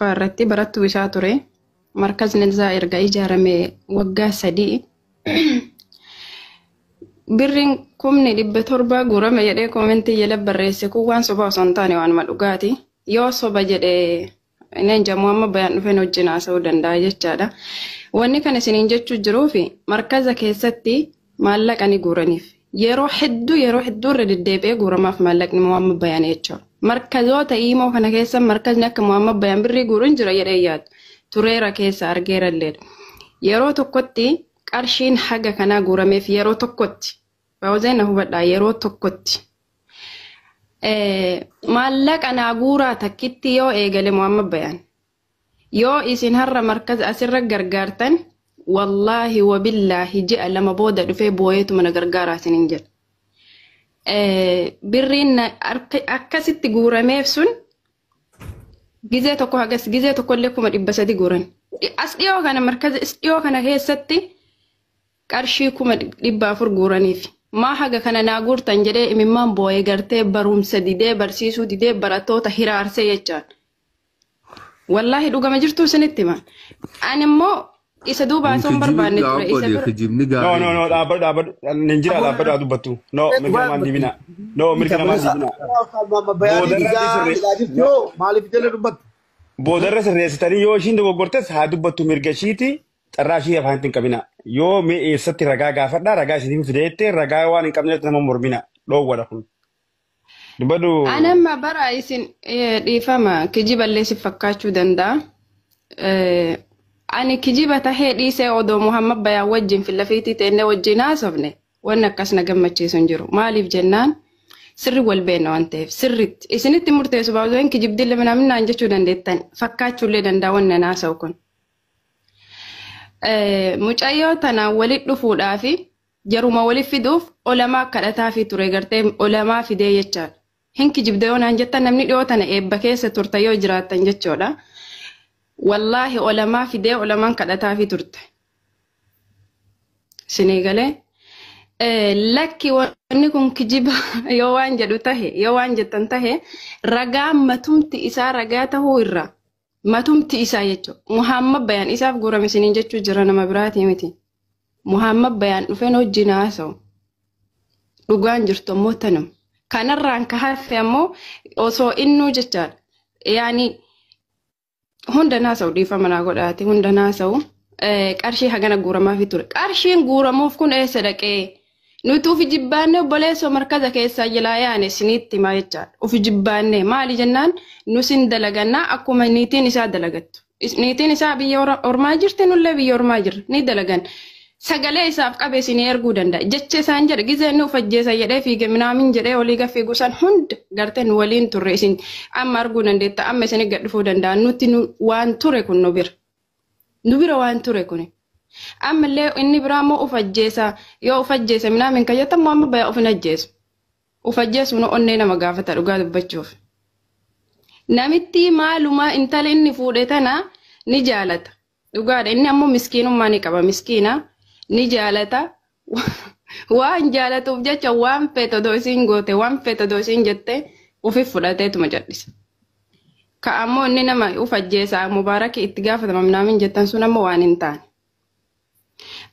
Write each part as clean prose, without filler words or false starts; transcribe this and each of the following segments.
Tokkoffaa irratti barattuu isaa ture. Markazni isaa erga ijaarame waggaa 3. Birriin 700,000 guurame jedhee koomentii jala barreesse kun waan soba osoo hin taane waanuma dhugaati. Yoo soba jedhee inni jamu amma bayaan dhufeen wajjin haasa'uu danda'a jechaadha. Wanni kan isiniin jechuu jiruufi markaza keessatti maallaqa ni guuraniif. Yeroo hedduu irra deddeebi'ee guuramaaf maallaqni Muhammad Bayaan jechuudha. Markazoota Iimoo kana keessa markazni akka Muhammad Bayaan birrii guuruun jira jedhee yaadu. Tureera keessa argeera illee. Yeroo tokkotti qarshiin haga kanaa guurameef yeroo tokkotti. Baawuzeen na hubadhaa yeroo tokkotti. Maallaqa naa guuraa takkitti yoo eegale Muhammad Bayaan. Yoo isin har'a markaza asirra gargaartan wallaahi wabillaahi ji'a 2 booda dhufee booyeetu mana gargaaraa isiniin jedha. Birriin akkasitti guurameef sun gizee tokko hagas gizee tokkollee 300,000 guuran. As dhiyoo kana markaza as dhiyoo kana keessatti qarshii 400,000 guuraniif. Maa haga kana naa guurtan jedhee imimmaan boo'ee gartee barumsa didee barsiisuu didee barattoota hiraarsee jechaadha. Wallaahi dhugama jirtuu isinitti hima. Ani immoo isa duuba osoo hin barbaanne ture isa bira. Kijibni No, gaarii. no, no, dhaabbadhu, dhaabbadhu. Nin jira, dhaabbadhu haa dubbattu. No, mirga namaan diibina. No, mirga namaan diibina. Boodarra maaliif jala dubbattu? Boodarra sirreessitanii yoo ishiin dogoggortes haa dubbattu mirga ishiiti. Carraa ishii afaan ittiin qabina. Yoo mee eessatti ragaa gaafadhaa, ragaa isiniif fideette ragaa waan hin qabneef nama mormina. Dhoowwadha kun. Dubbadhu. Anamma bara isin dhiifama kijiballee si fakkaachuu danda'a. Ani kijiba tahee dhiisee odoo Muhammad Bayaan wajjin fillafiitii teennee wajjin haasofne wanni akkas na gammachiisu hin jiru. Maaliif jennaan sirri wal beekna waan ta'eef sirriitti isinitti murteessu baay'een kijibdillee minaaminaan jechuu dandeettan fakkaachuullee danda'a wanni na haasa'u kun. Mucayyoo tanaan walitti dhufuudhaafi jaruma walitti fiduuf olamaa kadhataafii ture gartee olamaa fidee jechaadha. Hin kijibde yoo naan jettan namni dhiyoo tana eebba keessa turte yoo jiraattan jechuudha. Wallaahi olamaa fidee olamaan kadhataafii turte. Isinii galee lakki wanni kun kijiba yoo waan jedhu tahe yoo waan jettan tahe ragaa matumti isaa ragaa tahuu irra matumti isaa jechuudha. Muhammad Bayaan isaaf guurame isiniin jechuu jira nama biraatii miti. Muhammad Bayaan dhufeen wajjin haasa'u. Dhugaan jirtu ammoo tanuma. Kanarraan ka hafe ammoo osoo innuu jechaadha. Yaani hunda naasa'u dhiifama naa godhaati hunda naasa'u. Qarshii hagana guuramaafi ture. Qarshiin guuramuuf kun eessa dhaqee? Nuti ufi jibbaanne obboleessoo markaza keessaa jalaa yaane isinitti himaa jechaadha. Ufi jibbaanne maali jennaan nusin dalagannaa akkuma niitiin isaa dalagattu. Niitiin isaa biyya ormaa jirti nullee biyya ormaa jirra ni dalagan. Sagalee isaaf qabe isinii erguu danda'a. Jecha isaan jedhe gizee inni ufajjeessa jedhee fiige minaamin jedhee olii gad fiigu san hunda gartee nu waliin turre isin amma arguu dandeetta amma isin gad dhufuu danda'a. Nuti waan ture kun nu bira. Nu bira waan ture kuni. Ammallee inni biraa immoo ufajjeessa yoo ufajjeessa minaamin kan jettan amma baya of hin ajjeesu. Ufajjeessu nu onnee nama gaafata dhugaa dubbachuuf. Namitti maalumaa intala inni fuudhe tana ni jaalata. Dhugaadha inni ammoo miskiinummaa ni qaba miskiina ni jaalata. Waan jaalatuuf jecha waan feete odoo isiin goote waan feete odoo isiin jette ofi fudhateetuma jal'isa. Ka ammoo inni nama ufajjeessa mubaarakii itti gaafatama minaamin jettan sun ammoo waan hin taane.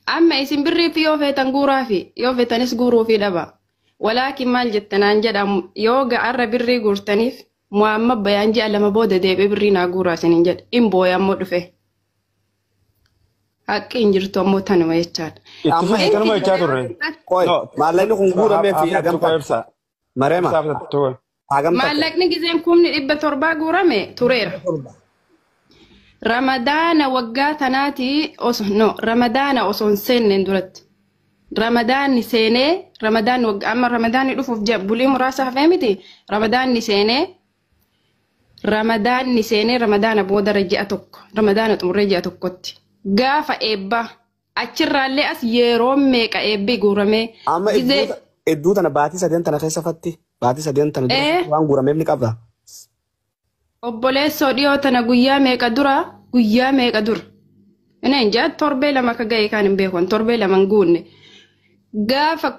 Amma isin birrii fi yoo feetan guuraa fi yoo feetanis guuruu fi dhaba. Walaakin maal jettanaan jedhamu yoo ga'arra birrii guurtaniif Muhammad Bayaan ji'a 2 booda deebi'ee birrii naa guuraa isiniin jedha. In booya ammoo dhufe. Haqqi hin jirtu ammoo tanuma jechaadha. Itti tanuma jechaa turre. Qoy maallaqni kun guuramee fi hagam takka? Mareema hagam takka? Maallaqni gizeen 700,000 guurame tureera. Ramadaana waggaa tanaati osoo no Ramadaana osoo hin seenneen duratti. Ramadaanni seenee Ramadaanni waggaa amma Ramadaanni dhufuuf bulii muraasa hafee miti Ramadaanni seenee Ramadaanni seenee Ramadaana boodara ji'a 1 Ramadaana xumuree ji'a 1tti gaafa eebbaa achirraallee as yeroo meeqa eebbi guuramee Amma iddoo tana baatii 3 tana keessa fatti baatii 3 tana dura waan guurameef ni qabda. Obboleessoo dhiyoo tana guyyaa meeqa dura inni hin jaa torbee 2 akka ga'e kan hin beekon torbee 2 hin guunne gaafa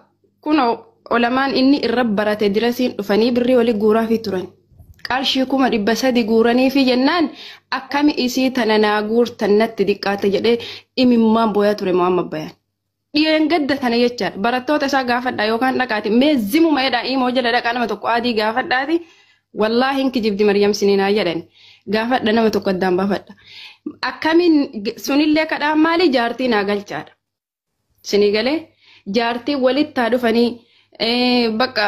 kunoo olamaan inni irra barate dirasiin dhufanii birrii walii guuraa fi turan. Qarshii 300,000 guuranii fi jennaan akkami isii tana naa guurtan natti xiqqaate jedhee imimmaan booyaa ture Muhammad Bayaan. Dhiyeen gadda tana jechaadha. Barattoota isaa gaafadhaa yookaan dhaqaati. Mee zimuma jedhaa imoo jala dhaqaa nama tokko adii gaafadhaati. Wallaahi hin kijibdi Maryam sininaa jedhan. Gaafadha nama tokko addaan baafadha. Akkamiin sunillee kadhaan maali jaartii naa galchaadha. Sinii galee jaartii walitti haa dhufanii bakka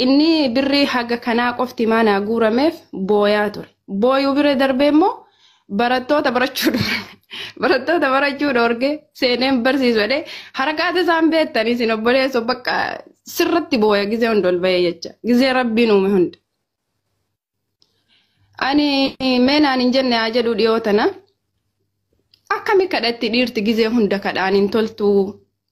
inni birrii haga kanaa qofti maanaa guurameef booyaa ture. Booyuu bira darbee immoo barattoota barachuu barattoota barachuu dhoorge seeneen barsiisu jedhee harakaata isaan beektanii isin obboleessoo bakka sirratti booya gizee hunda ol bahee jecha gizee rabbiin uume hunda. Ani meenaan hin jenne haa jedhu dhiyoo tana akkami kadhatti dhiirti gizee hunda kadhaan hin toltu.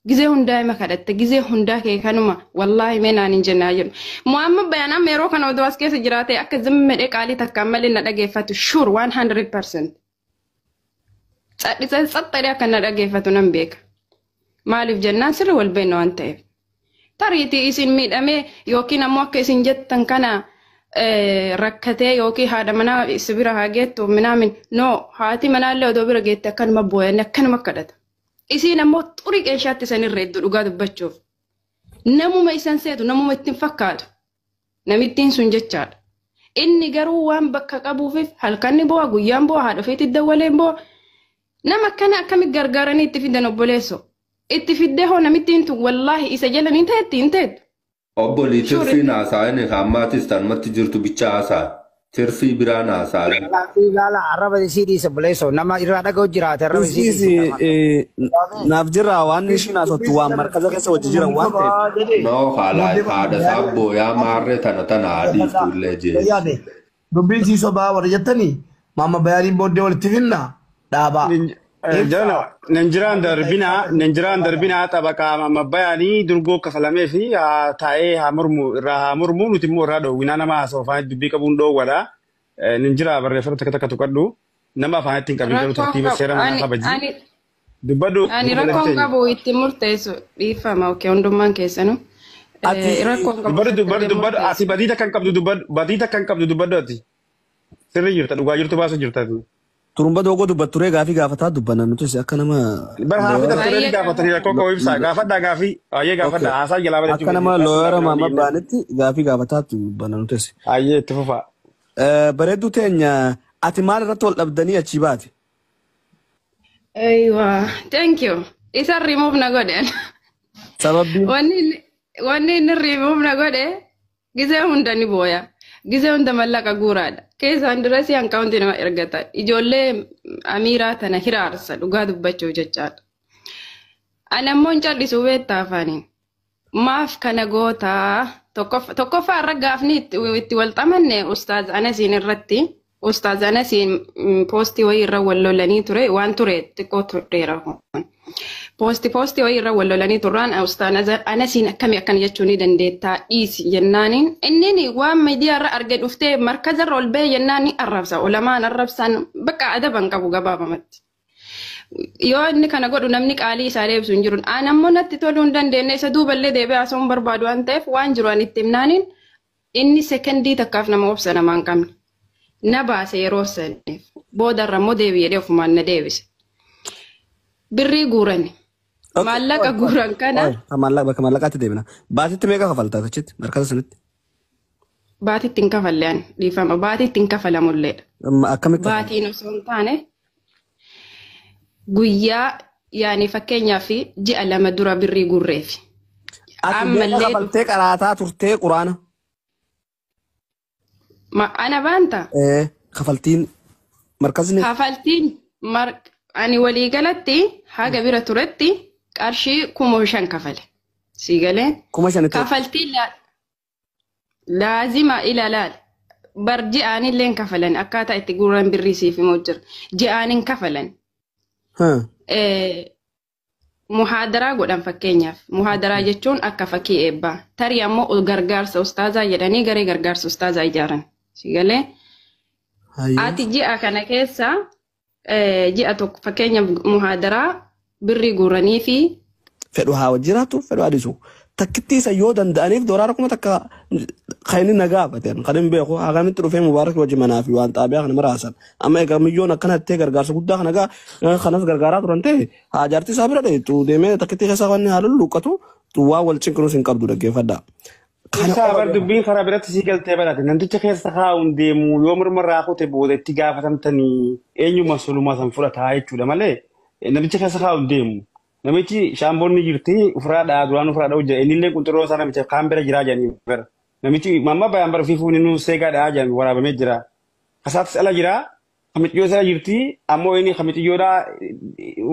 Gizee hundaa ima kadhatte gizee hundaa kee kanuma wallaahi meenaan hin jenne haa jedhu. Muhammad Bayaan amma yeroo kana oduu as keessa jiraate akka zimmedhee qaalii takkaan malee na dhageeffatu sure 100%. Tsaxxisee tsaxxadhee akka na dhageeffatu nan beeka. Maaliif jennaan sirri wal beekna waan ta'eef. Tariitii isin miidhamee yookiin ammoo akka isin jettan kana rakkatee yookiin haadha manaa si bira haa geettu minaamin no haati manaallee odoo bira geette akkanuma booyanne akkanuma kadhata. Isiin ammoo xurii qeeshaatti isan irra hedduu dhugaa dubbachuuf. Namuma isan seetu namuma ittiin fakkaatu. Namittiin sun jechaadha. Inni garuu waan bakka qabuufiif halkanni boo'a guyyaan boo'a haadha ofiitti dawwaleen boo'a. Nama akkana akkamitti gargaaranii itti fidan obboleessoo. Itti fiddee hoo namittiin tun wallaahi isa jala ni teetti hin teettu. Obbolii tirfiin haasa'in hammaatis tanumatti jirtu bicha haasa'a. Tirfii biraan haasa'an. Ilaala arraba isii dhiisa obboleessoo nama irraa dhaga'u jiraate arraba isii dhiisa. Naaf jirra waan ishiin haasoftu waan markaza keessa hojii jiran waan ta'eef. Noo haala haadha isaa booyaa maarree tana tana adiiftuullee jee. Dubbiin sii sobaa warra jettanii Muhammad Bayaaniin booddee walitti finna dhaabaa. Nanjiraan darbinaa xabaqaa Muhammad Bayaanii durgoo kafalamee fi taa'ee haa mormu irraa haa mormu nuti immoo irraa dhoowwinaa nama haasa'u afaan dubbii qabuun dhoowwadha. Nanjiraa barreeffama takka takka tuqadhu nama afaan ittiin qabin garuu tartiiba seera manaa kabaji. Dubbadhu. Ani rakkoon qabu itti murteessu dhiifama okee hundummaan keessanuu. Rakkoon qabu. Dubbadhu ati badii takka hin qabdu dubbadhu badii takka hin qabdu dubbadhu ati. Sirrii jirta dhugaa jirtu baasu jirta ati. Turumba doogoo dubbatturee gaafii gaafataa dubbanna nutis akka nama. Bar haafii turee gaafatanii rakkoo qabu ibsaa gaafadhaa gaafii ayyee gaafadhaa haasaa jalaa bareechuu. Akka nama looyara Muhammad Bayaanitti gaafii gaafataa dubbanna nutis. Ayyee itti fufaa. Bareedduu teenya ati maal irratti wal dhabdanii achii baate? Aywa thank you. Isa remove na godhe. Sababbi? Wanni inni remove na godhe gizee hunda ni booya. Gizee hunda mallaqa guuraadha. Keessaan durasi hankaawunti nama ergata. Ijoollee Amiiraa tana hiraarsa dhugaa dubbachuuf jechaadha. Ani ammoo hin callisuu beektaa afaaniin. Maaf kana gootaa tokkoffaa irra gaafni itti wal xamanne Ustaaz Anasiin irratti Ustaaz Anasiin poostii wayii irra wal lolanii ture waan ture xiqqoo tureera. Poostii wayii irra wal lolanii turraan Ustaaz Anasiin akkamii akkana jechuu ni dandeettaa dhiisi jennaaniin inni waan miidiyaa irra arge dhuftee markaza irra ol ba'e jennaan ni arrabsa ulamaan arrabsaan bakka adaban qabu gabaabamatti. Yoo inni kana godhu namni qaalii isaa deebisu hin jiru. Aan ammoo natti toluu hin dandeenye isa duuballee deebi'ee haasa'uun barbaadu waan ta'eef waan jiru ani itti himnaaniin inni sekendii takkaaf nama obsa namaa hin qabne. Na baase yeroo saniif boodarra immoo deebi'ee ofumaan na deebise. Birrii guurani. Maallaqa guuran kana. Bakka maallaqaatti deebina. Baatitti meeqa kafaltaa achitti markaza sanitti? Baatitti hin kafalle ani dhiifama. Baatitti hin kafalamulleedha. Akkamitti? Baatiin osoo hin taane guyyaa yaani fakkeenyaaf ji'a 2 dura birrii guurreefi. Ammallee kafaltee qaraataa turtee quraana. Ana baanta? Kafaltiin markazni. Kafaltiin ani waliigalatti haga bira turetti qarshii 5,000 kafale. Si galee? 5,000 Kafaltiin laazima ilaalaal. Bar ji'aanillee hin kafalan akkaataa itti guuran birrii siif himuu jira. Ji'aan hin kafalan. Muhaadaraa godhan fakkeenyaaf. Muhaadaraa jechuun akka fakkii eebbaa. Tarii ammoo gargaarsa ustaazaa jedhanii garee gargaarsa ustaazaa ijaaran. Si galee? Ati ji'a kana keessa ji'a tokko fakkeenyaaf muhaadaraa birrii guuranii fi. Fedhu haa jiraatu fedhu haa dhiisu. Takkittii isa yoo danda'aniif doolaara 1000 kan inni na gaafate kan hin beeku hagamitti dhufee Mubaarak wajji manaa fi waan xaabiyaa kana maraasan. Amma egaa miyyoon akkana ta'e gargaarsa guddaa kana gaa kanas gargaaraa turan ta'e haa jaartii isaa bira dheettu deemee takkittii keessaa wanni haaluu luqqatu waan wal cinqinus hin qabdu dhaggeeffadha. Ibsaa bar dubbiin karaa biratti sii galtee barate namticha keessa kaa'uun deemu yoo mormarraa kute booda itti gaafatamtanii eenyuma solumaa san fudhataa jechuudha malee namicha keessa kaa'uun deemu. Namichi shaamboonni jirti ofirraa dhaa duraan ofirraa dha'u jira innillee qunxurroo isaa namicha kaan bira jiraa jedhanii bara. Namichi mamma bayaan bara ofiifuu inni seegaa dhaa jedhanii waraabamee jira. Kasaatis ala jira kamixiyyoo ala jirti ammoo inni kamixiyyoodhaa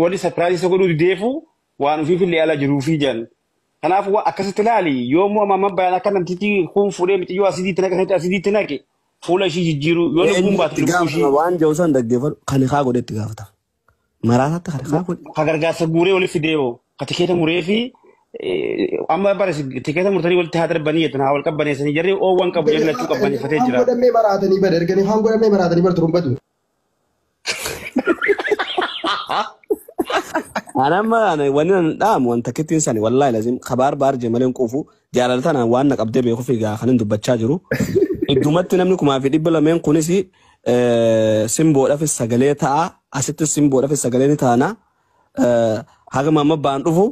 wali sapiraayizii isa godhuu dideefu waan ofiifillee ala jiruufii jedhan. Kanaaf akkasitti ilaali yoo immoo mamma bayaan akka namtichi kun fuudhee mixiyyoo asidiitti naqe asidiitti naqe fuula ishii jijjiiru yoo lubbuun baate lubbuu ishii. Waan jiru san dhaggeeffadhu kan haa godhe itti gaafatama. Maraataatti kan haa godhe. Ka gargaarsa guuree walitti fidee hoo ka tikeeta muree fi amma bara tikeeta murtanii walitti haa darbanii jettan haa wal qabbaneessanii jarri oowwan qabu jarri lachuu qabbaneeffatee jira. Haan godhamee maraatanii bara erganii haan godhamee maraatanii bara turumbatu. Anamma wanni nan dhaamu wanta kittiin sani wallaahi lazim kabaar baar jee malee hin quufu jaalala tanaan waan na qabdee beekuuf egaa kan hin dubbachaa jiru. Iddumatti namni 1200 kunis simboodhaafis sagalee ta'a asittis simboodhaafis sagalee ni taana. Haga mamma baan dhufu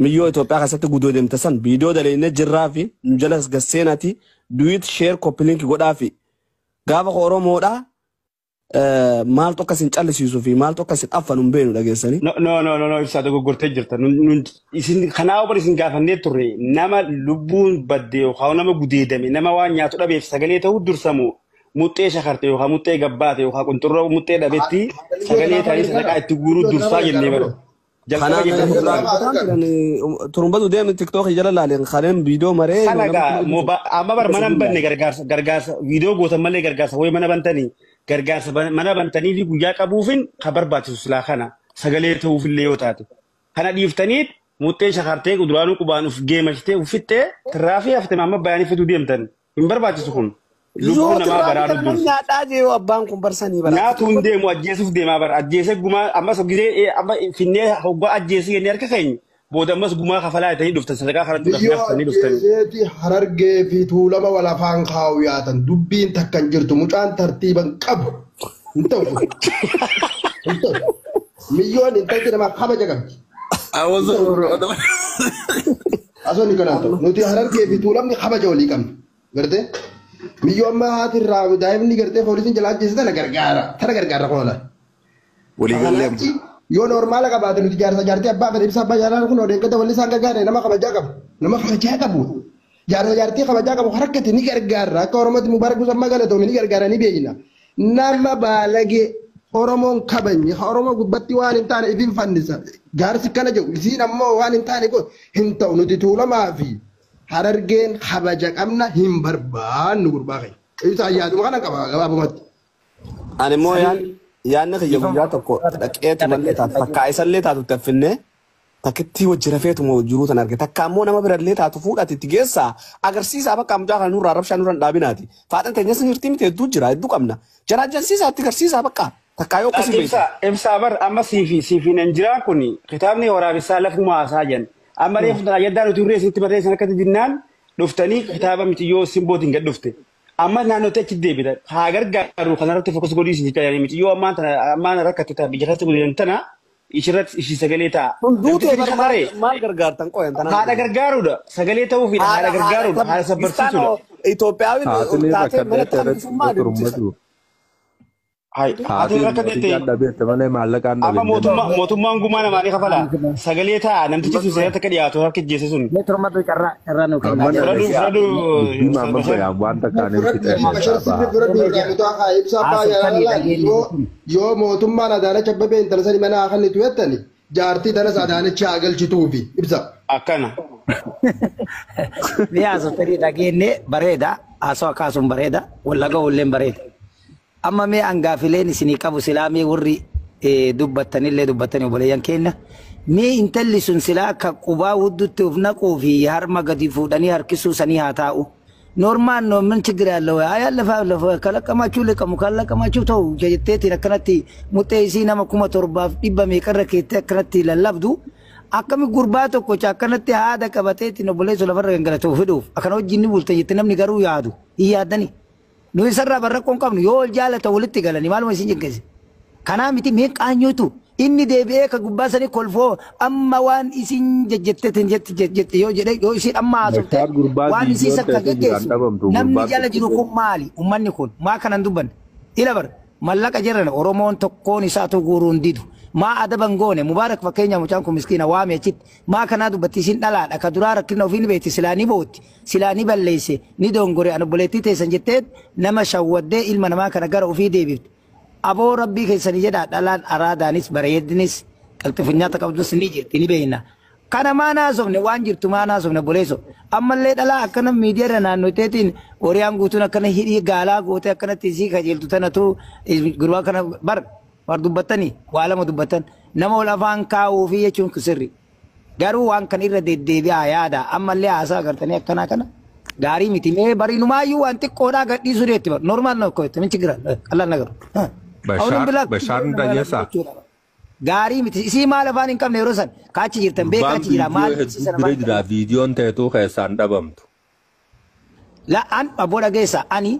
miyyoo Itoophiyaa keessatti gudoo deemte san viidiyoo daleennee jirraa fi nu jalas gasseenati duwit sheer koppiliinki godhaa fi gaafa Oromoodhaa maaltu akkas hin callisiisuu fi maaltu akkas hin affanu hin beeknu dhageessanii. No no no no ibsaa dogoggortee jirta. Isin kanaa bar isin gaafannee turre nama lubbuun badde yookaan nama gudeedame nama waan nyaatu dhabeef sagalee ta'uu dursamu muxxee shakarte yookaan muxxee gabbaate yookaan qunxurroo muxxee dhabetti sagalee ta'anii sadaqaa itti guuruu dursaa jennee bara. Turumbatu deemu tiktookii jala laaleen kaneen viidiyoo maree. Kana gaa amma bar mana hin banne gargaarsa gargaarsa viidiyoo gootan malee gargaarsa wayii mana bantanii gargaarsa mana bantanii fi guyyaa qabuufin ka barbaachisu silaa kana sagalee ta'uufillee yoo taate. Kana dhiiftanii muxxee shakartee duraanuu qubaan uf geemashitee uffittee tiraafii haftee amma bayanii fiduu deemtan hin barbaachisu kun. Lubbuu namaa baraaruu dursa. Nyaadhaa jee abbaan kun barsanii bara. Nyaatu hin deemu ajjeesuuf deemaa bara ajjeesee gumaa ammas gisee amma finnee hoggaa ajjeesii jennee harka keenya booda ammas gumaa kafalaa ta'anii dhuftan sadaqaa kadhachuudhaaf Biyyoo nyaatanii dhuftan. ajjeeseeti harargee fi tuulama wal afaan kaa'u yaatan dubbiin takka hin jirtu mucaan tartiiban qabu hin ta'u kun. Hin ta'u. Miyyoon intalti namaa kabaja qabdi. Asoo ni kanaan ta'u nuti harargee fi tuulamni kabaja walii qabna gartee. Miyyoo amma haati irraa daa'imni gartee poolisiin jala ajjeese tana gargaara tana gargaara kun ola. Waliigallee Yoo normaala qabaate nuti jaarsa jaartii abbaa fedhe ibsa abbaa jaalala kun odeeffata walli isaan gargaare nama kabajaa qabu nama kabajaa qabu jaarsa jaartii kabajaa qabu harkatti ni gargaara akka Oromootti Mubaarak Musammaa galatoomi ni gargaara ni beekna nama baalagee Oromoon kabajni Oromoo gubbatti waan hin taane ifin fannisa jaarsi kana jedhu isiin ammoo waan hin taane hin ta'u nuti tuulamaa fi harargeen kabaja qabna hin barbaannu gurbaa keenya. Ibsa ayyaaduma kana qaba gabaabumatti. Ani immoo yaadni kiyya guyyaa tokko dhaqeetu mallee taatu takka isallee taatu itti affinnee takkittii wajji rafeetuma jiruu tan arge takka ammoo nama birallee taatu fuudhati itti geessaa agarsiisaa bakka mucaa kana nurraa rabshaa nurra hin dhaabinaati. Faaxan teenya sin hirtii miti hedduu jira hedduu qabna. Jaraajjansiisaa itti agarsiisaa bakka takkaa yoo akkasii beektu. Ibsaa bar amma siifi nan jiraan kun kitaabni waraabessaa lafuma haasaa jedhan. Amma reefu ayyaddaa nuti hurree isinitti barreessan akkatti dinnaan dhuftanii kitaaba mitiyyoo simbootiin gad dhufte. Amma naannootti achi deebita. Haa gargaaru kanarratti fokus godhii isin jechaa mitiyyoo ammaan tana ammaan rakkate ta'a biyya keessatti gudeedan tana ishirratti ishii sagalee ta'a. Kun duutee bara maal gargaartan qoyan tanaan. Haadha gargaaruudha. Sagalee ta'uufidha. Haadha gargaaruudha. Haadha sabbarsiisuudha. Itoophiyaawiin Haatilee taatee mana rakkadheette hambisummaa turumbatu. Haati Haatiin rakkate dhabeette malee maallaqaan amma dhabenne. mootummaan gumaa namaa ni kafala. Sagalee ta'a namtichi sun seeratti akka dhiyaatu harka ijjeesse sun. Mee turumbatu carraa carraa nuu Amma kennaa. Fudhadhu fudhadhu. Dubbii maamma bayaan waan takkaan hin fixee Bashar keessaa sirri baha. fudhadhu irraa mutaa haa ibsa abbaa jaalala yoo mootummaan Adaanach Abbabee intala sani mana haa kennitu jettani jaartii tanas Adaanach haa galchituufi ibsa. Akkana. Mee haasofanii dhageenye bareeda haasoo akkaasuun bareeda wallaga oolleen bareeda. Amma mee angaafileen isinii qabu silaa mee warri dubbattanillee dubbattanii obboleeyyan keenya. Mee intalli sun silaa akka qubaa huddutti of naquu fi harma gadi fuudhanii harkisuu sanii haa taa'u. Normaan ምን ችግር ያለው አያለፋ ከለቀማችሁ ልቀሙ ካለቀማችሁ ተው jetteetiin akkanatti muxxee isii nama 7500 meeqarra keettee akkanatti lallabdu. Akkami gurbaa tokko akkanatti haada qabatee ittiin obboleessu lafarra gangalatu fiduuf akkana wajjin ni bulte jette namni garuu yaadu hin yaaddani. Nu isarraa barraqqoo hin qabnu yoo ol jaalata walitti galanii maaluma isin jengese. Kanaa miti mee qaanyootu inni deebi'ee ka gubbaa sanii kolfoo amma waan isin jejjetteetiin jette yoo jedhe yoo isin amma haasofte Bashaar gurbaa waan isin viidiyoon sakka teessee jiraan geggeessu dhabamtu namni gurbaa jala jiru kun maali ummanni kun maa kanan dubbanne ila bar mallaqa jiran Oromoon tokkoon isaatu guuruun didu maa adaban goone Mubaarak fakkeenya mucaan kun miskiina waame achitti maa kanaa dubbatti isin dhalaadha ka duraa rakkina ofii ni beekti silaa ni bootti silaa ni balleesse ni dongore an obboleettii teessan jettee nama shawwaddee ilma namaa kana gara ofii deebifte. Aboo rabbii keessanii jedhaa dhalaan araadaanis bareedinis qalxifunyaata qabdus ni jirti ni beekna. Kana maa naasofne waan jirtu maa naasofne obboleesso. Ammallee dhalaa akkana miidiyaa irra naannoteetiin horiyaan guutuun akkana hidhii gaalaa gootee akkanatti isii kajeeltu tanatu gurbaa kana bar bar dubbattanii waa lama dubbattan nama ol afaan kaa'uu fi jechuun sirri. Garuu waan kana irra deddeebi'aa yaada ammallee haasaa agartanii akkanaa kana gaarii miti mee bariinumaayyuu waan xiqqoodhaa gadhiisuu deetti bar normaal na koyte min chigira qallaan nagaru. Bashaar Bashaar Dayyasa. Gaarii miti isii maal afaan hin qabne yeroo san kaachi jirtan beekaa Gurbaan achi jira viidiyoo maal hedduu bira jira viidiyoon teetuu keessaan dhabamtu. La an aboo dhageessa ani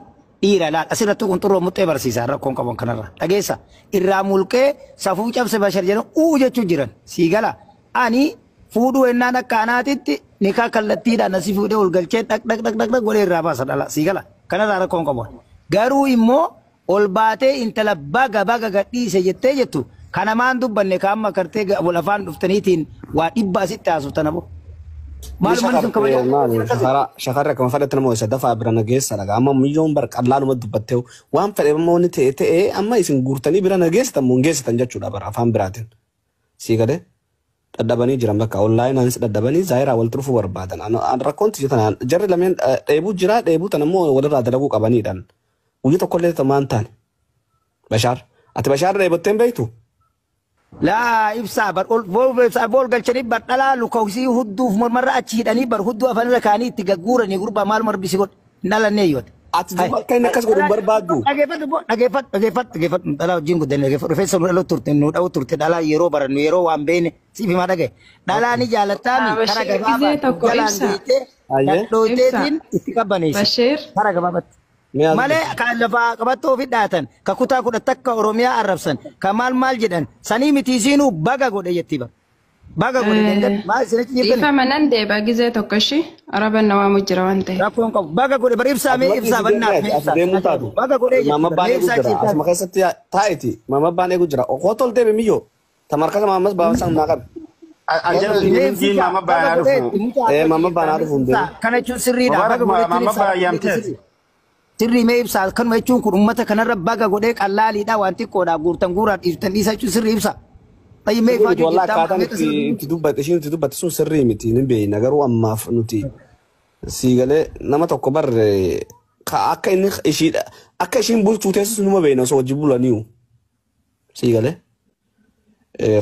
dhiira laal asirratti qunxurroo muxxee barsiisa rakkoon qaban kanarra dhageessa irraa mulqee safuu cabse bashar jedhan uu jechuun jiran sii gala ani fuudhuu ennaan akka anaatitti nikaa kallattiidhaan asii fuudhee ol galchee dhaq dhaq dhaq dhaq dhaq godhee irraa baasa dhala sii gala kanarraa rakkoon qaban garuu immoo ol baatee intala baga baga gadhiise jettee jettu kana maan dubbanne ka amma kartee wal afaan dhuftaniitiin waa dhibba asitti haasoftan aboo. Maalummaan sun kabajaa. Shakarri akkuma fedhatti nama isa dafaa bira nageessa dhagaa. Amma miyyoon bar qallaanuma dubbattee waan fedhe amma wanni ta'e ta'ee amma isin guurtanii bira nageessitan moo hin geessitan jechuudha bara afaan biraatiin. Sii galee dadhabanii jiran bakka onlaayinaanis dadhabanii zaayiraa wal turfuu barbaadan. Rakkoon tiyya tanaan jarri lameen dheebuu jira dheebuu tan ammoo walirraa dalaguu qabaniidhaan. Guyyaa tokkollee tamaan taane. Bashaar ati Bashaar dheebottee hin beektu? Laa ibsaa bar ol ibsaa bool galchanii bar dhalaa lukausii hudduuf mormarra achi hidhanii bar hudduu afaanirra kaanii itti gagguuranii gurbaa maaluma rabbisi godhe hin dhalannee yoota. Ati duuba akka inni akkas godhu hin barbaaddu. Dhageeffadhu dhageeffadhu dhageeffadhu dhageeffadhu dhalaa wajjin guddanne dhageeffadhu rifeensa nu dhaloo turte nu dha'u turte dhalaa yeroo barannu yeroo waan beekne siif himaa dhagaye. Dhalaa ni jaalattaami kara Bashir gisee gabaabaa tokko jalaan ibsa. deetee Ayyee. dhadhooteetiin itti qabbaneessi Bashir kara gabaabatti. Mee as Malee kan lafaa qabattoo ofii dhaatan ka kutaa 11 Oromiyaa arrabsan ka maal maal jedhan sanii miti isiinuu baga godhe jetti bara. Baga godhe dengad maal isinitti jirtani dhiifama nan deeba gisee tokko ishii araban na waamu jira waan ta'eef. rakkoon qabu baga godhe bar ibsaa mee Asuma ibsaa dhiisi bannaaf deemee mee as ibsaa deemuu taatu. baga godhe jetti Maama bar abbaan mee eegu ibsaa jira. ciisaa Asuma keessatti taa'iti. Maama abbaan eegu jira. Koo tol deeme miyyoo. Tamarkasa maamas baasan naa qabe. Anjala mee diinii ibsicha maama baga baanaa godhe dhufu. mucaa Ee akka maama baanaa jirtan dhufu hin ibsaa deemu. kana jechuun sirriidha Mubaarak baga godhechuun maama ibsaa baa yaamteet. sirrii mee ibsaa kanuma jechuun kun ummata kanarra baga godhee qallaaliidha waan xiqqoodha guurtan guuraan dhiiftan dhiisa jechuun sirrii ibsa. Tayyii mee Sirrii miti ifaajuu wallaahi jirtaa akkaataan mee itti itti dubbatte ishiin itti dubbatte sun sirrii miti ni beekna garuu ammaaf nuti sii galee nama tokko barre ka akka inni ishiidha akka ishiin bulchuu teessus numa beekna osoo wajji bulaniiyu sii galee.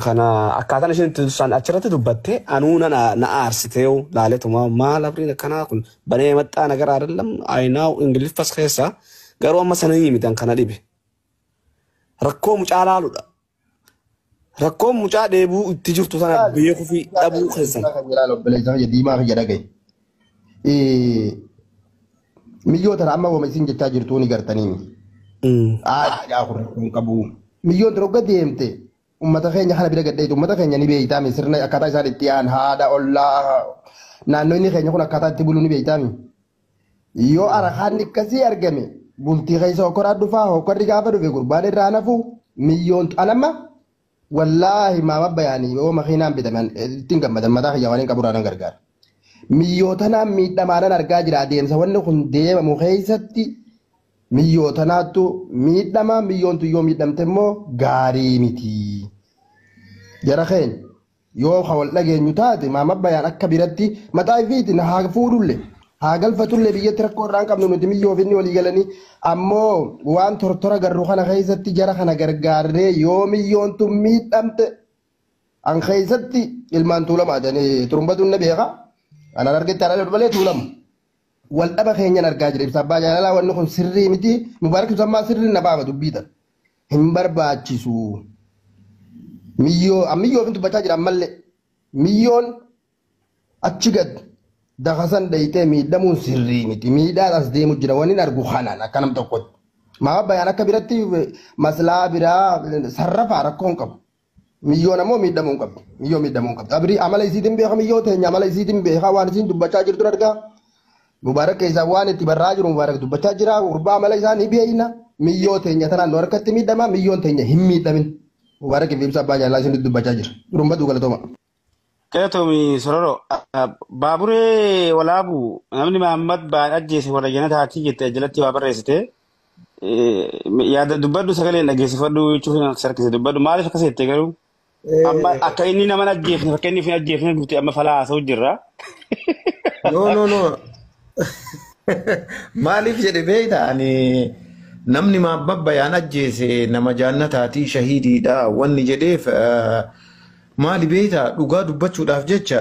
Kana akkaataan isheen itti san achirratti dubbatte anuu na na aarsitee laaletuma maal abriin akkanaa kun banee maxxaa nagara አይደለም አይናው ingiliffas keessa garuu amma sana himitan kana dhibe rakkoo mucaa laaludha rakkoo mucaa dheebuu itti jirtu sana beekuu fi dhabuu keessan Diimaa fi jedha gahe. Miyyoo tana amma wama isin jechaa jirtuu ni gartanii. Aadaa kun rakkoon qabu. Miyyoon tana hogga deemte uummata keenya kana bira gadheetu uummata keenya ni beeytaami sirna akkaataa isaan itti yaa'an haadha ollaa naannoo inni keenya kun akkaataa itti bulu ni beeytaami. Yoo arakaan akkasii argame bultii keessa hokkoraa dhufaa hokkorri gaafa dhufe gurbaan irraa nafu miyyoon anamma wallaahi maama bayaanii yoo makiinaan bitaman ittiin gammadan mataa kiyya waan hin qabu irraa gargaara. Miyyootanaan miidhamaanan argaa jira adeemsa wanni kun deemamu keessatti miyyootanaattu miidhama miyyoontu yoo miidhamte immoo gaarii miti. Jara keenya yoo ka wal dhageenyu taate maama bayaan akka biratti mataa ifiitiin haa fuudhulle haa galfatullee biyyatti rakkoo irraa hin qabnu nuti miyyoo finni walii galanii ammoo waan tortora garru kana keessatti jara kana gargaarree yoo miyyoontu miidhamte an keessatti ilmaan tuulamaa jedhanii turumbatuun na beeka anaan argetti haala malee tuulamu. Wal dhaba keenyan argaa jira ibsa abbaa jaalalaa wanni kun sirrii miti mubaarak ibsammaa sirrii na baama dubbiidha hin barbaachisu. Miyyoo ammiyyoo fin dubbachaa jira ammallee Miyyoon achi gad dakasan dhayitee miidhamuun sirrii miti. Miidhaan as deemu jira wanni argu kanaan akka nam tokkotti. Maa bayaan akka biratti maslaa biraa sarrafaa rakkoo hin qabu. Miyyoon ammoo miidhamuu hin qabdu. Miyyoo miidhamuu hin qabdu. Abrii amala isiitiin beeka miyyoo teenya amala isiitiin beeka waan isiin dubbachaa jirtu argaa. Mubaarak keessaa waan itti barraa jiru Mubaarak dubbachaa jira. Gurbaa amala isaa ni beeyna. Miyyoo teenya tanaan nu harkatti miidhama. Miyyoon teenya hin miidhamin. Mubaarak fi ibsa abbaa jaalalaa isin dubbachaa jira. Durumbatu galatooma. Galatoomii Sororo, baaburee walaabu namni Mahammad baan ajjeese warra janataatii jette jalatti waa barreessite. Yaada dubbadhu sagaleen dhageessifadhu jechuun sarkise dubbadhu maaliif akkas jette garuu? Amma akka inni nama hin ajjeefne fakka inni hin ajjeefne nuti amma falaa haasa'u jirra. No, no, no. Maaliif jedhe beektaa ani namni Mahammad bayaan ajjeese nama jaannataatii shahiidiidha wanni jedheef maali beektaa dhugaa dubbachuudhaaf jecha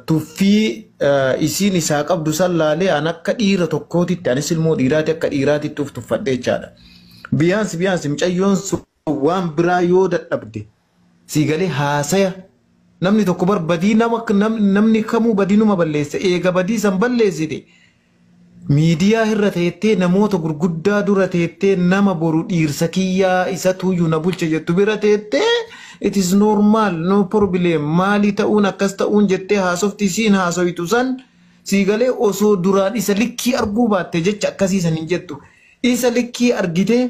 tuffii isiin isaa qabdu san laalee an akka dhiira tokkootitti anis ilmoo dhiiraati akka dhiiraatitti uf tuffadhe jechaadha. Biyaansi biyaansi mucayyoon sun waan biraa yoo dadhabde sii galee haasaya namni tokko bar badii nama namni kamuu badii numa balleessa eega badii san balleessite miidiyaa irra teettee namoota gurguddaa dura teettee nama boru dhiirsa kiyyaa isa tuyyuu na bulche jettu bira teettee it is normal, no problem, maali ta'uun akkas ta'uun jettee haasofti isiin haasoytu san sii galee osoo duraan isa likkii arguu baatte jecha akkasii san hin jettu isa likkii argitee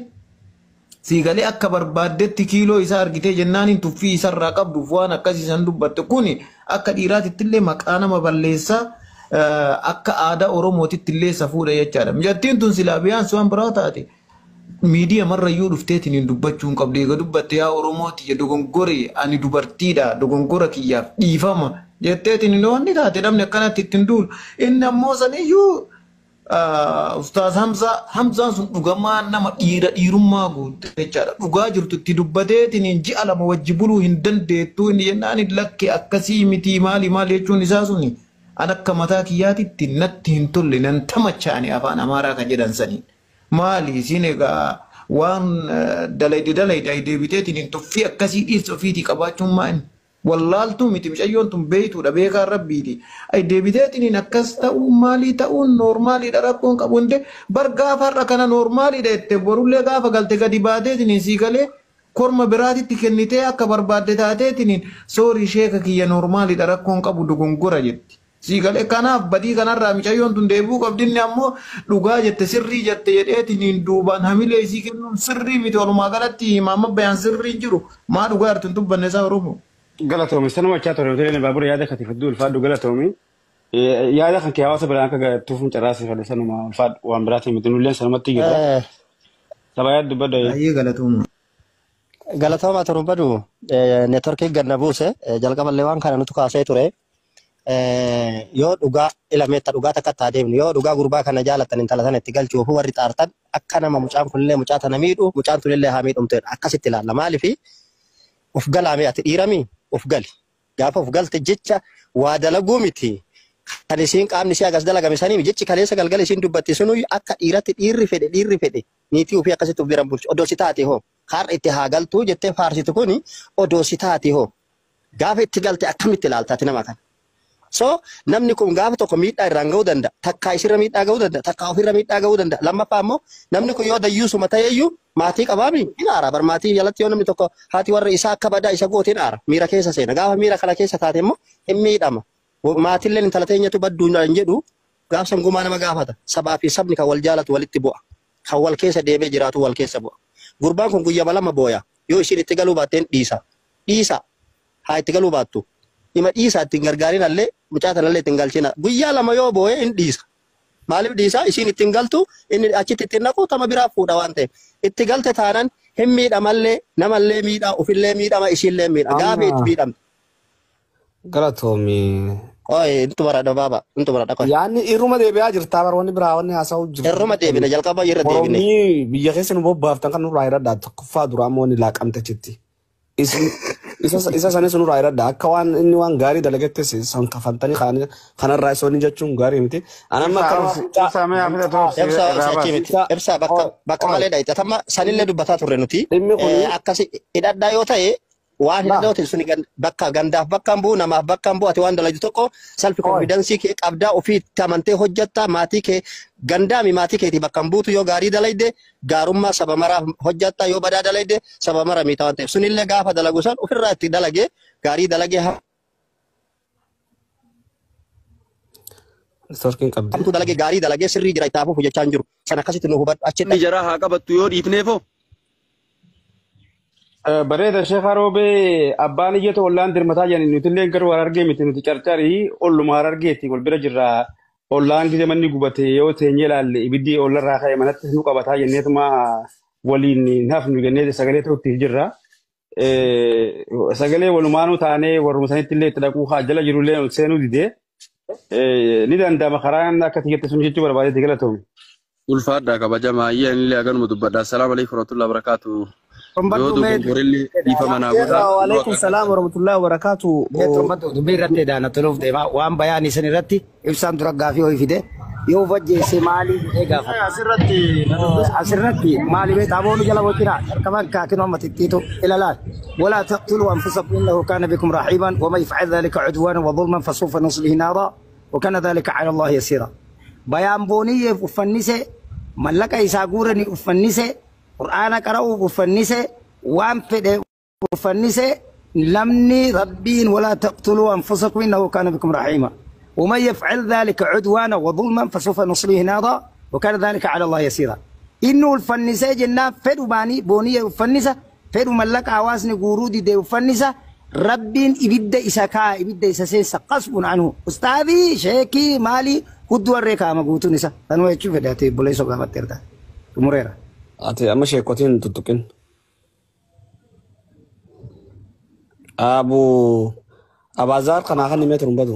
sii galee akka barbaaddetti kiiloo isaa argitee jennaaniin tuffii isarraa qabduuf waan akkasii san dubbatte kuni akka dhiiraatitti illee maqaa nama balleessaa akka aadaa Oromootitti illee safuudha jechaadha. Mijattiin tun silaa biyaan waan biraa taate miidiyaa marrayyuu dhufteetiin hin dubbachuu hin qabdu. Egaa dubbatte yaa Oromooti dogongore ani dubartiidha dogongora kiyyaaf dhiifama jetteetiin hin wanni taate namni akkanatti ittiin duulu. Inni ammoo saniyyuu Ustaaz Hamzaa Hamzaan sun dhugamaa nama dhiira dhiirummaa guutte jechaadha. Dhugaa jirtu itti dubbateetiin ji'a lama wajji buluu hin dandeettu inni jennaan lakke akkasii miti maali maali jechuun isaa suni an akka mataa kiyyaatitti natti hin tolle nan tamachaani afaan Amaaraa kan jedhan saniin. Maali isin egaa waan dalayde dalayde deebiteetiin hin tuffii akkasii dhiirsa ofiitii qabaachuun maali? Wallaaltuu miti mucayyoon tun beeytuudha beekaan rabbiiti. Ay deebiteetiin akkas ta'uun maalii ta'uun noormaaliidha rakkoon qabu hundee bar gaafa har'a kana noormaaliidha jette borullee gaafa galte gadi baateetiin sii galee korma biraatitti kennitee akka barbaadde taateetiin soorii sheeka kiyya noormaaliidha rakkoon qabu dogongora jetti. Sii galee kanaaf badii kanarraa mucayyoon tun deebi'uu qabdi inni ammoo dhugaa jette sirrii jette jedheetiin duubaan hamilee isii kennuun sirrii miti walumaa galatti Mahammad bayaan sirrii hin jiru maa dhugaa jirtu hin dubbanne isaa Oromoo. Galatoomi sanuma achaa ture nuti baabura yaada kati fidduu ulfaadhu galatoomi. Yaada kan kee hawaasa biraan akka tuufuun carraasii fedhe sanuma ulfaadhu waan biraatiin miti nulleen sanumatti jirra. Saba yaada dubbadhu. Baay'ee galatooma. Galatooma turumbadu neetworkii ganna buuse jalqaballee waan kana nutu kaasee ture. Yoo dhugaa ilameetta dhugaa takka itti adeemnu yoo dhugaa gurbaa kana jaalatan intala sana itti galchuuf warri xaartan akka nama mucaan kunillee mucaa tana miidhu mucaan tunillee haa miidhumteedha akkasitti ilaalla maaliifi of galaame ati dhiiramii of gali gaafa of galte jecha waa dalaguu miti kan isiin qaamni ishee agas dalagame sanii jechi kaleessa galgala isiin dubbatti sunuu akka dhiiratti dhiirri fedhe niitii ofii akkasitti of biran bulchu odoo si taate hoo har'a itti haa galtuu jettee faarsitu kuni odoo si taate hoo gaafa itti galte akkamitti ilaaltaati nama kana. So namni kun gaafa tokko miidhaa irraan ga'uu danda'a. Takkaa isirra miidhaa ga'uu danda'a. Takkaa ofirra miidhaa ga'uu danda'a. Lammaffaa immoo namni kun yoo dayyuusuma ta'eyyuu maatii qabaami hin aara. Bar maatii jalatti yoo namni tokko haati warra isaa akka badaa isa goote hin aara. Miira keessa seena. Gaafa miira kana keessa taate immoo hin miidhama. Maatiilleen intala teenyatu badduu hin jedhu gaafsan gumaa nama gaafata. Sabaa fi sabni kan wal jaalatu walitti bu'a. Kan wal keessa deemee jiraatu wal keessa bu'a. Gurbaan kun guyyaa lama booya. Yoo ishiin itti galuu baatteen dhiisa. Dhiisa. Haa itti galuu baattu. Ima dhiisa ittiin gargaarin allee mucaa tanallee ittiin galchina. Guyyaa lama yoo boo'e hin dhiisa. Maaliif dhiisa? Ishiin ittiin galtu inni achitti ittiin naqu tama biraa fuudha waan ta'eef. Itti galte taanan hin miidhamallee namallee miidhaa ofillee miidhama ishiillee miidha. Gaafa itti miidhamte. Galatoomi. Oye intu baradha baaba intu baradha qoy. Yaanni irruma deebi'aa jirtaa bara wanni biraa wanni haasa'u jiru. Irruma deebine jalqaba irra deebine. Oromii biyya keessa nu bobbaaftan kan nurraa hiradhaa tokkoffaa duraa immoo ni laaqamte achitti. Isa sanis nurraa hiradhaa akka waan inni waan gaarii dalagattis san kafantanii kanarraa isa wanni jechuun gaarii miti. Anamma akka Ibsaa bakka bakka malee dha. Tamma sanillee dubbataa turre nuti. Akkasi hidhadhaa yoo ta'e Waan hidhatootiin suni bakka gandaaf bakka hin bu'u namaaf bakka hin bu'u ati waan dalagdu tokko self confidence kee qabdaa ofii itti amantee hojjetta maatii kee gandaami maatii keetii bakka hin buutu yoo gaarii dalayde gaarummaa saba maraaf hojjetta yoo badaa dalayde saba mara miita waan ta'eef sunillee gaafa dalagu san ofirraa itti dalagee gaarii dalagee Networkiin qabdi. hamtuu dalagee gaarii dalagee sirrii jira itti hafuuf hojjechaa hin jiru san akkasitti nu hubadhu achitti. Inni jaraa haa qabattu yoo dhiifneefoo. Bareeda Sheekh Roobee abbaan iyyatu ollaan dirmataa jedhani nuti illee garuu harargee miti nuti carcarii olluma harargeeti wal bira jirra. Ollaan gise manni gubate yoo teenyee ilaalle ibiddi ollarraa ka'e manatti nu qabataa jenneetuma waliin hin hafnu jennee sagalee ta'utti jirra. Sagalee walumaanuu taanee warruma sanitti illee itti dhaquu haa jala jirullee ol seenuu didee ni danda'ama karaan akka tiyyatti sun jechuu barbaadetti galatoomi. Ulfaadhaa kabajamaa ayyaa illee haganuma dubbadha. Assalaamu alaikum warahmatullahi wabarakatuh. Yoo dogongorillee dhiifama naa godhaa. Waalaikum salaam warahmatullahi wabarakatuh. Mee turbatu dubbii irratti daana toluuf deema waan bayaan isin irratti ibsaan dura gaafii ho'i fide yoo ufajjeesse maalii jedhee gaafata. Asirratti Asirratti maali beektaa aboonu jala boqina jalqaban kaakinu amma xixiitu ilalaan ولا تقتلوا أنفسكم إنه كان بكم رحيما ومن يفعل ذلك عدوانا وظلما فسوف نصله نارا وكان ذلك على الله يسيرا. بيان بونية ufannise mallaqa isaa guuranii uffannise qur'aana qara'uuf uffannise waan fedhe uffannise namni rabbiin ولا تقتلوا أنفسكم إنه كان بكم رحيما ومن يفعل ذلك عدوانا وظلما فسوف نصليه نارا وكان ذلك على الله يسيرا. إنه الفنسة جنة فدو باني بونية الفنسة فدو ملك عواسني قرودي دي الفنسة ربين إبدا إساكا إبدا إساسيسا قصب عنه أستاذي شيكي مالي هدو الريكا ما قوتو نسا أنا يشوف ده بوليسو قامت تردا مريرا. Ati amma sheekotiin tuttuqin. Abu Abazaar kanaa kan himee turuun badu.